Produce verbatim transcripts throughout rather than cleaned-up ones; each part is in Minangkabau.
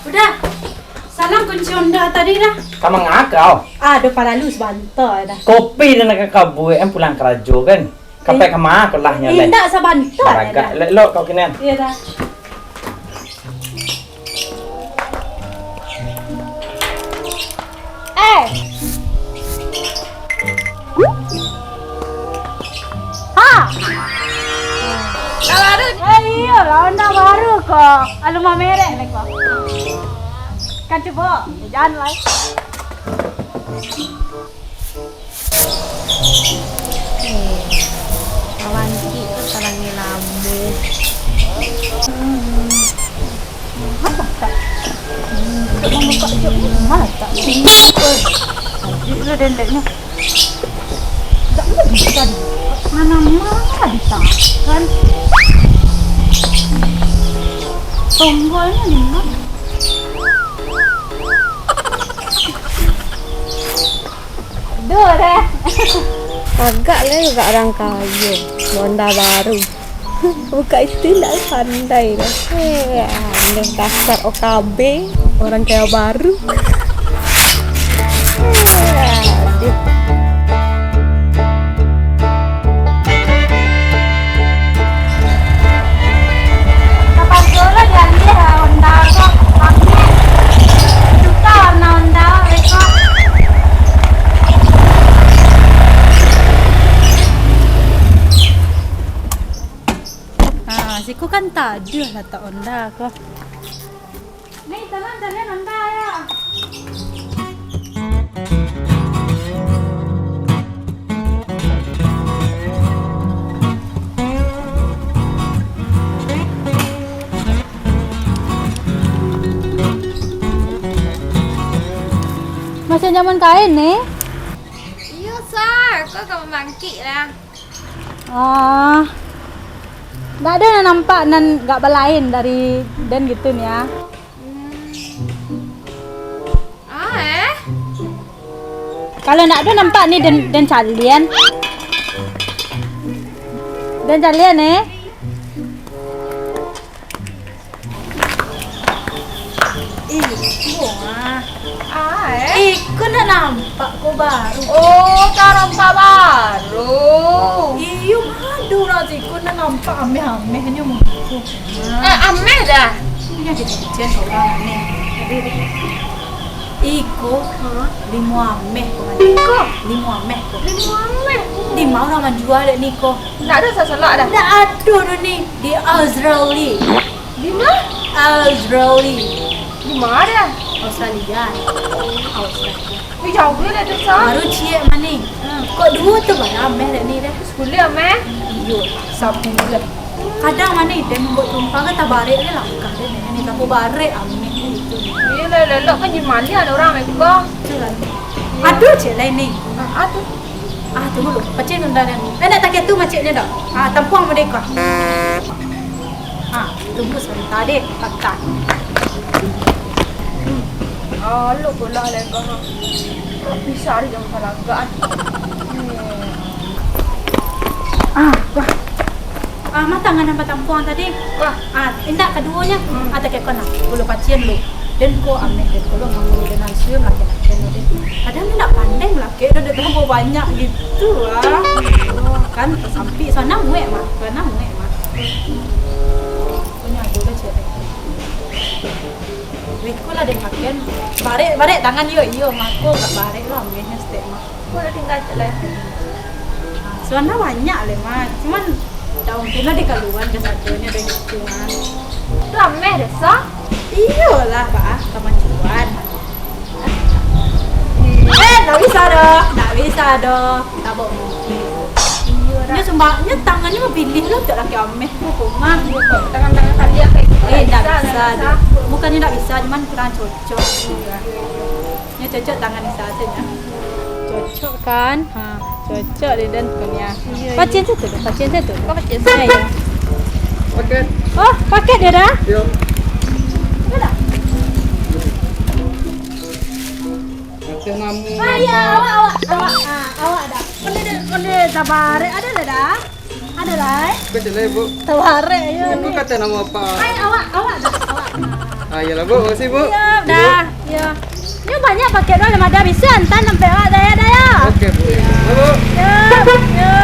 Dah. Salam kunci onda tadi dah. Ka manga kau? Ah, ado paralu sabanta dah. Kopi dan ka kabuek kan pulang karajo kan. Kapai ka ma kolahnyo lai? Indak sabanta dah. Baragak lek lo kau kini. Iyo dah. Eh. Ha. Onda baru. Eh, iyo lah, onda baru ko. Alun mamerek lai ko. Kan cubo, jan lai. Eh, kawan kik tu salangi lamo. Apo tak? Duduk mambukak je. Malah tak. Oi. Adik lu dendeknyo. Tak mungkin. Mana-mana ditahan. Tonggonya lima. Duh deh. Agak lah juga orang kayo. Honda baru. Buka itu ndak pandai lah. Eh, aneh dasar O K B, orang kaya baru. Eh, aduh. Kapan dulu diambil onda ko? Ambil. Suka warna onda ko. Ha, siko kan taduah latak onda ko. Ni, tolong calian onda yo. Masih jaman kain ni? Iyo, Sar. Ko ka mambangkik lah. Ah. Ndak ado nan nampak nan agak balain dari den gitu nia. Ah, eh? Kalau ndak ado nampak ni den, den calian. Den calian, eh. Iko, ah. Ah, eh? Iko ndak nampak ko baru. Oh, tarompa baru. Iyo, madu lah siko ndak nampak ameh-amehnyo muko. Eh, ameh dah. Iyo, jadi kecil orang ameh. Iko, limo ameh ko. Iko? Limo ameh ko. Limo ameh? Di ma urang manjua dek ni ko? Ndak ado sasalak dah. Ndak ado doh ni. Di Australia. Di ma? Australia. Di ma dah? Australia. Australia. Wih, jauah dah tu, Sa. Baru ciek mah ni. Kok duo tu baru ameh dek ni dah. Sakuliah ameh? Iyo, sabulan bulan. Kadang mah ni, den mambuek tumpang kan tabarek se langkah den, ni tabarek ameh tu. Iyo lah, elok kan jadi maliang urang ameh tu ko. Itulah. Aduh, ciek lain ni. Ah, tu. Ah, tunggu lu. Pacik nunda den. Eh, nak takeh tu maciknyo dak? Ah, tampuang mode ko. Ah, tunggu sabanta deh, patah. Alok bolah lengkah. Bisa ari jam salagak. Ah, wah. Ah, ma tangan nan batampuang tadi? Wah. Ah, indak kaduonyo. Hmm. Ah, takekon lah. Bulu pacin lu. Den ko ameh den ko lo mambunuah den ansua malakek-lakek den. Padahal den indak pandai malakek den, den talampau banyak gitu ah. Kan tasampik, sana muek mah, sana muek mah. Punyo ado lah ciek. Weh, ko lah den pakai. Barek, barek tangan yo, iyo, mako kak barek lah, amehnyo stek mah. Ko lah tinggal cek lah. Sabananyo banyak leh mah, cuman dak mungkin lah dikaluan kasadonyo dari situ mah. Tu ameh doso? Iyolah, Pak, ah, kamajuan. Eh, ndak bisa doh, ndak bisa doh. Tabok mungkin. Iyo, nyo sumbah, nyo tangannyo mapilih lah, tak laki ameh tu, rumah. Tangan-tangan kalian kayak gitu. Eh, ndak bisa, ndak bisa. Bukannyo ndak bisa, cuman kurang cocok. Nyo cocok tangan Nisa sajo. Cocok kan? Ha, cocok di den punya. Iyo, iyo. Pacin situ tu, pacin situ tu. Kau pacin. Nah, iyo. Paket. Oh, paket yo dah? Iyo. Ado. Macam namu. Ah, iyo, awak, awak, awak. Ah, awak dah. Onde, onde tabarek ado lah dah. Ado lah, eh. Kecil lah, Bu. Tabarek yo. Ibu kata nama apa? Ai, awak, awak dah, awak. Ayolah, Bu, makasih, Bu. Iyo, dah. Iyo. Nyo banyak paket doh, lah mada bisuak antan sampai awak, Dayah, Dayah. Oke, Bu. Iyo, Bu. Iyo, iyo.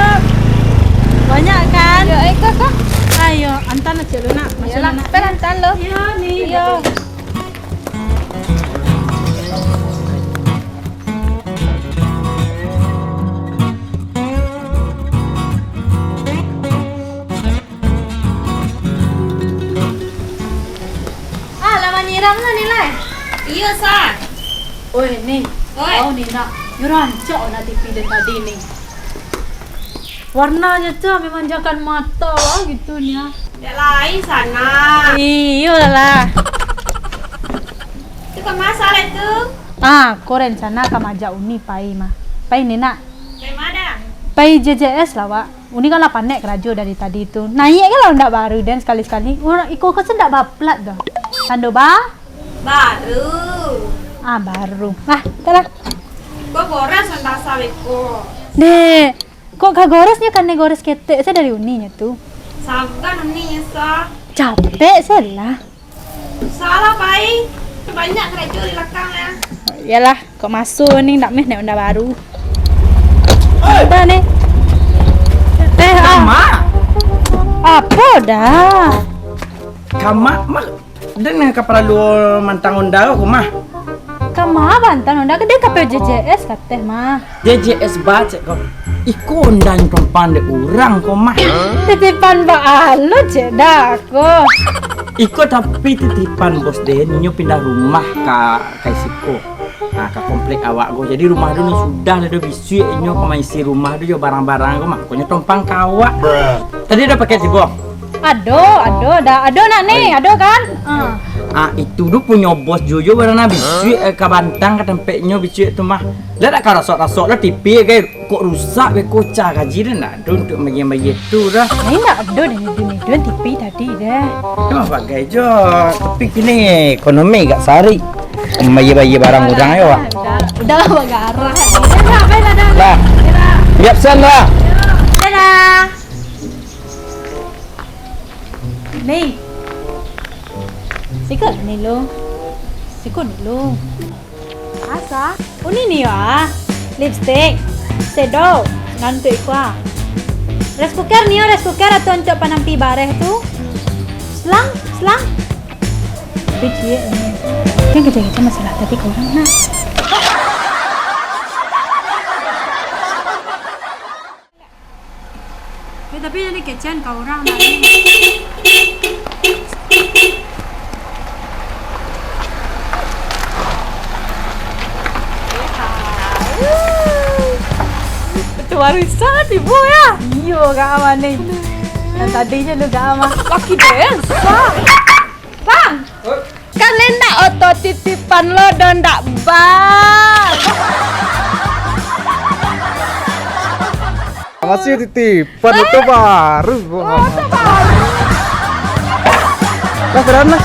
Banyak kan? Iyo, eh, kak, kak. Ayo, antan lah, Cik, lu nak. Masuk. Iyolah, lu nak. Antan lo. Iyo, ni. Iyo. Ah, lah manyiram lah ni, Lai. Iyo, Sa. Oi, Ni. Oi. Kau ni nak, yo rancak nak T V dari tadi ni. Warnanyo tu memanjakan mata lah gitu ni, ah. Dek lain sana. Iyolah. Tu kama Sa lai tu? Ah, ko rencana ka majak Uni pai mah. Pai ni nak. Pai ma dah? Pai J J S lah, Wak. Uni kan lah panek karajo dari tadi tu. Naiak kan lah onda baru den sakali-sakali. Urang iko ko se ndak baplat doh. Tando ba? Baru. Ah, baru. Lah, dah lah. Ko gores onda Sa beko. Dek, kok ka gores nyo kanai gores ketek se dari Uni nyo tu. Sagan Uni nyo Sa. Capek se lah. Salah, Pai. Banyak karajo di lakang, ya. Iyolah, kok maso ni ndak meh naik onda baru. Oi! Apa ni? Eh, ah. Kama? Apo dah? Kama, mak, den ka paralu mantang onda ko, mah. Kama mantang onda, den ka pai J J S kateh, mah. J J S bacek ko. Iko onda nan tompang dek urang ko mah. Titipan baa lo cek dah ko. Iko tapi titipan bos den, inyo pindah rumah ka, ka siko. Nah, ka komplek awak ko. Jadi rumah tu ni sudah lah do bisuak inyo ka maisi rumah tu jo barang-barang ko mah. Ko nyo tompang ka awak. Tadi ado paket tibo? Ado, ado, dah. Ado nak ni, ado kan? Ah. Ah, itu tu punyo bos Jojo barang nah bisuak, eh, ka bantang ka tampeknyo bisuak tu mah. Lah dak ka rasok-rasok lah T V, gai. Kok rusak be, kocah kaji dah ndak ado untuak bagian-bagian tu dah. Ai, ndak ado dah nidun-nidun T V tadi dah. Cuma bagai jo, tapi kini ekonomi agak sarik. Bayia-bayia barang urang yo, Wak. Udah, udah lah bagarah. Dah, dah, dah, dah. Dah. Dah. Siap, San, dah. Dadah. Ni. Siko ni lo. Siko ni lo. Asa? Uni ni yo ah. Lipstick, shadow, nan untuak iko ah. Rice cooker ni yo, rice cooker atau untuak panampi bareh tu. Selang, selang. Tapi ciek ni. Kan kecil-kecil masalah tadi ka urang nah. Eh, tapi jadi kecekan ka urang tadi. Itu baru bisa tibo ya? Iyo, Kak Aman ni. Yang tadi je lu, Kak Aman. Laki deh. Bang! Kan indak oto titipan lo do ndak, Bang? Masih titipan, oto baru, Bu. Oto baru. Lah, keren lah.